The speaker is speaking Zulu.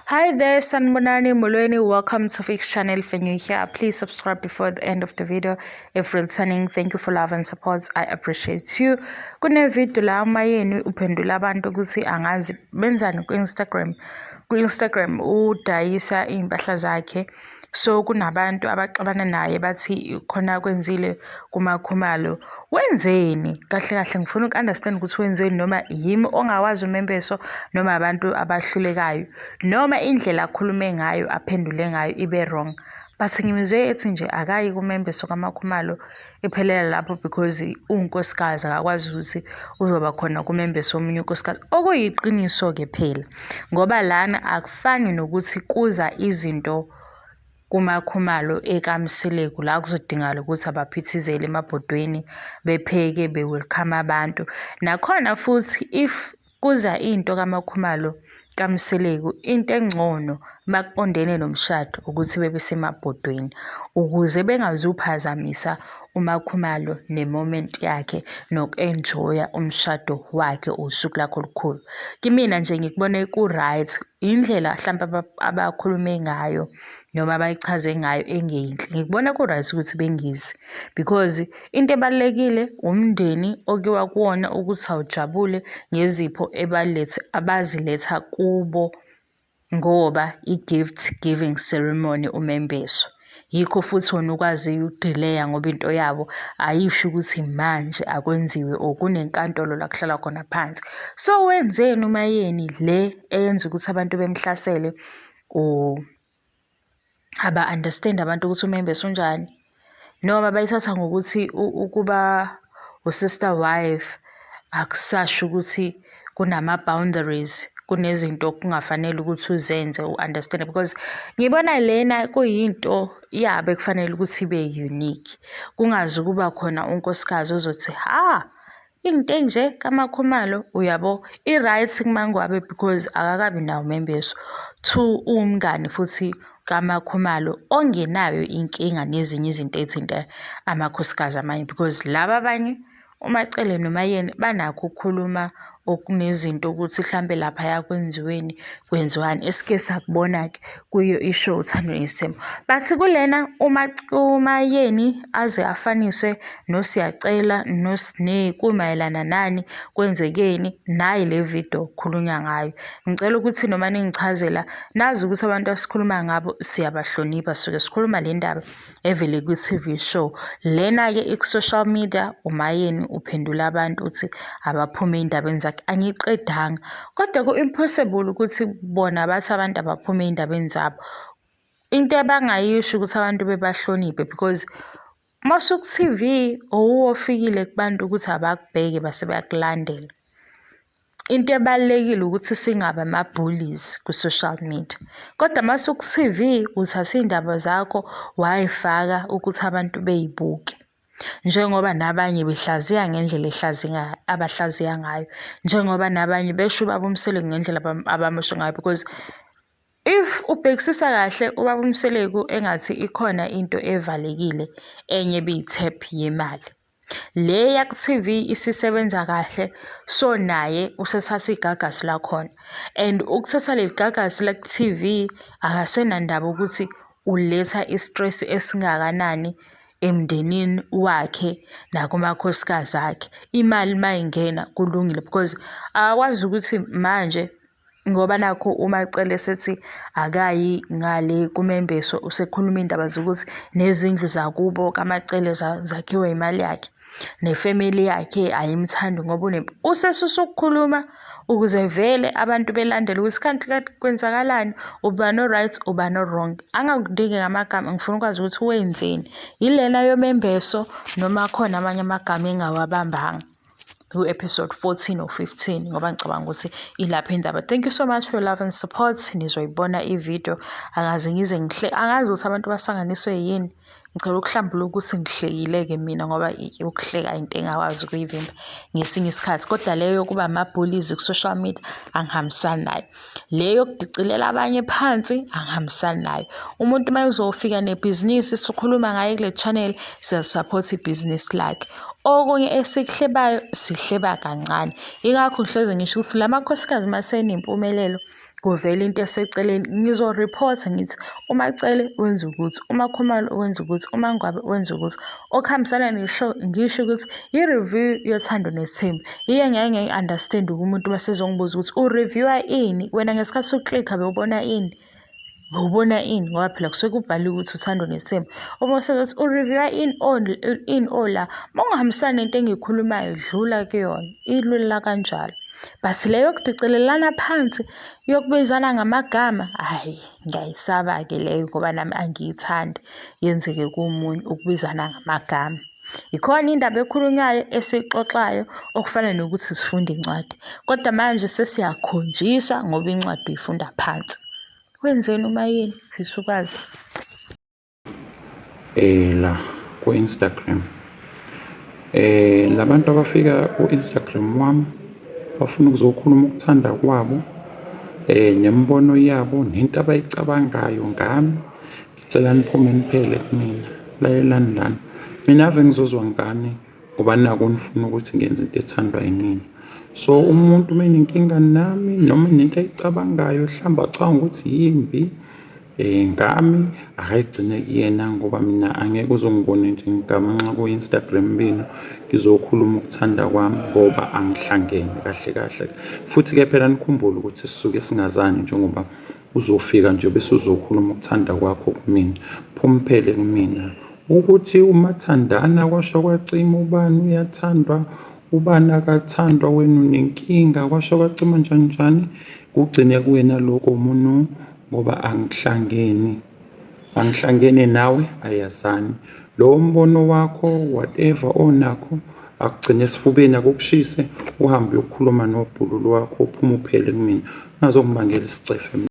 Hi there, Sanbonani Molweni. Welcome to Fix Channel. If you're new here, please subscribe before the end of the video. If returning, thank you for love and support. I appreciate you. Kune video la uMaYeni uphendula abantu ukuthi angazi benzani ku-Instagram. Ku-Instagram udayisa iy'mpahla zakhe. So kunabantu abaxabana naye bathi khona kwenzile kuMaKhumalo. Wenzeni? Kahle kahle ngifuna uku-understand ukuthi wenzeni noma yimi ongawazi umembeso noma abantu abahlulekayo noma indlela akhulume ngayo aphendule ngayo ibe wrong. But ngimuzwe ethi nje akayi kumembeso kaMaKhumalo iphelela lapho because uwunkosikazi akakwazi ukuthi uzoba khona kumembeso omunye unkosikazi. Okuyiqiniso-ke phela ngoba lana akufani nokuthi kuza izinto kuMaKhumalo ekaMseleku la kuzodingakala ukuthi abaphithizele emabhodweni bepheke be-welcome abantu. Nakhona futhi if kuza into kaMaKhumalo kaMseleku into engcono makuqondene nomshado ukuthi bebe semabhodweni ukuze bengazuphazamisa uMaKhumalo ne-moment yakhe noku-enjoy-a umshado wakhe usuku lakhe olukhulu. Kimina nje ngikubone ku-right indlela hlampe abakhulume ngayo noma abayichaze ngayo engeyinhle. Ngikubona ku-right ukuthi bengezi because into ebalulekile umndeni okuyiwa kuwona ukuthi awujabule ngezipho ebalethe abaziletha kubo ngoba i-gift giving ceremony umembeso. Yikho futhi wona ukwaziyo ukudileya ngoba into yabo ayisho ukuthi manje akwenziwe or kunenkantolo la kuhlalwa khona phansi. So wenzeni uMaYeni le eyenza ukuthi abantu bemhlasele or aba-understand abantu ukuthi umembeso unjani noma bayithatha ngokuthi ukuba u-sister wife akusasho ukuthi kunama-boundaries kunezinto okungafanele ukuthi uzenze u-understand because ngibona lena kuyinto yabo ekufanele ukuthi ibe unique kungazi ukuba khona unkosikazi ozothi ha into enje kaMaKhumalo uyabo i-right kuMaNgwabe because akakabi nawo umembeso. Two, uwumngani futhi kaMaKhumalo ongenayo inkinga nezinye izinto ey'thinta amakhosikazi amanye because laba abanye uMaCele noMaYeni banakho ukukhuluma okunezinto ukuthi hlampe laphaya kwenziweni kwenziwani esike sakubona-ke kuyo i-show Uthando Nesithembu. But kulena uMaYeni aze afaniswe noSiyacela noSne kumayelana nani kwenzekeni nayi le video kukhulunywa ngayo. Ngicela ukuthi noma ningichazela nazi ukuthi abantu esikhuluma ngabo siyabahlonipha suke sikhuluma le ndaba evele kwi-TV show. Lena-ke iku-social media uMaYeni uphendula abantu uthi abaphume ey'ndabeni zakhe. Angiyiqedanga kodwa ku-impossible ukuthi bona bathi abantu abaphume ey'ndabeni zabo. Into abangayisho ukuthi abantu bebahloniphe because masuku-T_V uwuwe ofikile kubantu ukuthi abakubheke base bayakulandela. Into ebalulekile ukuthi singabi ama-bullies kwi-social media, kodwa uma usuku-T_V uthatha iy'ndaba zakho way'faka ukuthi abantu bey'buke. Njengoba nabanye behlaziya ngendlela ehlaziya abahlaziya ngayo, njengoba nabanye besho ubaba uMseleku ngendlela abamusho ngayo because if ubhekisisa kahle ubaba uMseleku engathi ikhona into evalekile enye ebiyi-tap yemali. Le yaku-T_V isisebenza kahle so naye usethatha igagasi lakhona and ukuthatha leli gagasi laku-T_V akasenandaba ukuthi uletha i-stress esingakanani emndenini wakhe nakumakhosikazi akhe. Imali mayingena kulungile because akakwazi ukuthi manje ngoba nakhu uMaCele esethi akayi ngale kumembeso usekhuluma iy'ndaba zokuthi nezindlu zakubo kaMaCele zakhiwe imali yakhe nefemeli yakhe ayimthandi ngoba usesusa ukukhuluma ukuze vele abantu belandele ukuthi kanti kwenzakalani ubani o-right ubani o-wrong. Angakudingi ngamagama ngifuna ukwazi ukuthi wenzeni yilena yomembeso noma khona amanye amagama engawabambanga ku-episode 14 or 15 ngoba ngicabanga ukuthi ilapho indaba. Thank you so much for your love and support. Nizoyibona i-video akaze ngize ngihle angazi ukuthi abantu basanganiswe yini. Ngicela ukuhlambuluka ukuthi ngihlekile-ke mina ngoba ukuhleka into engakwazi ukuyivimba ngesinye isikhathi kodwa leyo yokuba ama-bullies ku-social media angihambisani nayo. Le yokudicilela abanye phansi angihambisani nayo. Umuntu uma uzofika nebhizinisi sikhuluma ngaye kule channel siyalisaphotha ibhizinisi lakhe. Okunye esikuhlebayo sihleba kancane. Yingakho ngihlezi ngisho ukuthi la makhosikazi uma esenempumelelo. Kuvela into eseceleni, ngizoriphotha ngithi uMaCele wenza ukuthi, uMaKhumalo wenza ukuthi, uMaNgwabe wenza ukuthi. Okuhambisana ne-show ngisho ukuthi i-review yoThando Nesithembu. Iye ngeke ngiyi-understand-e umuntu uma esezongibuza ukuthi u-review-a ini, wena ngesikhathi u-click-a bewubona ini? Bewubona ini? Ngoba phela kusuke kubhaliwe ukuthi uThando Nesithembu. Uma usezothi u-review-a ini ini ola, uma ungahambisani nento engiyikhulumayo dlula kuyona, ilula kanjalo. But le yokudicilelana phansi, yokubizana ngamagama, hhayi ngiyayisaba-ke leyo ngoba nami angiyithandi yenzeke komunye ukubizana ngamagama. Ikhona indaba ekhulunywayo esiyixoxayo okufana nokuthi sifunda incwadi, kodwa manje sesiyakhonjiswa ngoba incwadi uyifunda phansi. Wenzeni uMayeni? Ngifisa ukwazi. La ku-Instagram labantu abafika ku-Instagram wami bafuna ukuzokhuluma ukuthanda kwabo nemibono yabo nento abayicabangayo ngami. Ngicela niphume niphele kumina, lalelani lana. Mina ave ngizozwa ngani ngoba naku nifuna ukuthi ngenze into ethandwa yinina. So umuntu uma enenkinga nami noma enento ayicabangayo mhlawumbe acabanga ukuthi yimbi ngami akayigcine kuyena ngoba mina angeke uzongibone nje ngigamanxa ku-Instagram benu ngizokhuluma ukuthanda kwami ngoba angihlangene kahle kahle. Futhi-ke phela nikhumbule ukuthi sisuke singazani njengoba uzofika nje bese uzokhuluma ukuthanda kwakho kumina. Phuma uphele kumina. Ukuthi umathandana kwasho kwacima ubani uyathandwa ubani akathandwa wena unenkinga kwasho kwacima njani njani kugcine kuwena lokho munu ngoba angihlangene angihlangene nawe ayazani lowo mbono wakho whatever onakho akugcine esifubeni akukushise uhambe uyokhuluma nobhululu wakho uphume uphele kumina ungazongibangela isicefe.